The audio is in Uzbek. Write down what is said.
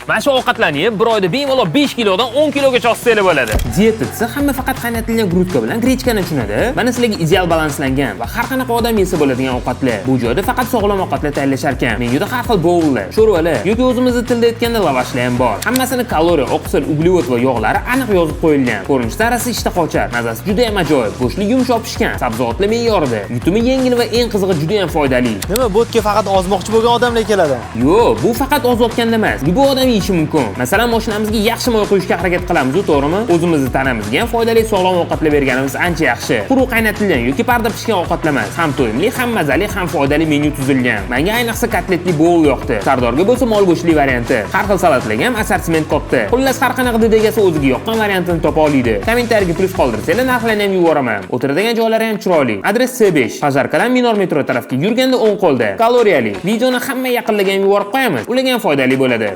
Mana shu ovqatlarni yeb, bir oyda bemalol 5 kilodan 10 kilogacha oshsanglar bo'ladi. Dieta desa, hamma faqat qaynatilgan грудка bilan гречка ni tushunadi. Mana sizlarga ideal balanslangan va har qanaqa odam yesa bo'ladigan ovqatlar. Bu joyda faqat sog'lom ovqatlar tayyorlashar ekan. Menyuda har xil boullar, sho'rvalar yoki o'zimizni tilda aytganda lavashlar ham bor. Hammasini kaloriya, oqsil, uglevod va yog'lari aniq yozib qo'yilgan. Ko'rinishda rosa ishtaha ochar. Mazasi juda ham ajoyib. Go'shtli yumshoq pishgan, sabzavotlar me'yorida. Yutumi yengil va eng qizig'i, juda ham foydali. Nima, bu yerga faqat ozmoqchi bo'lgan odamlar keladi? Yo'q, bu faqat ozayotganda emas. Bu odam yeyishi mumkin. Masalan, mashinamizga yaxshi moy quyishga harakat qilamiz-u, to'g'rimi? O'zimizni tanamizga ham foydali, sog'lom ovqatlar berganimiz ancha yaxshi. Quruq qaynatilgan yoki parda pishgan ovqatlar emas. Ham to'yimli, ham mazali, ham foydali menyu tuzilgan. Menga ayniqsa kotletli boul yoqdi. Sardorga bo'lsa mol go'shtli varianti. Har xil salatlarga ham assortiment katta. Xullas, har qanaqa did egasi o'ziga yoqqan variantini topa oladi. Kommentariyaga plyus qoldirsanglar, narxlarni ham yuboraman. O'tiradigan joylari ham chiroyli. Adres C5. Пожарка dan Minor metro tarafga yurganda o'ng qo'lda. Kaloriyali. Videoni hamma yaqinlarga ham yuborib qo'yamiz. Ularga ham foydali bo'ladi.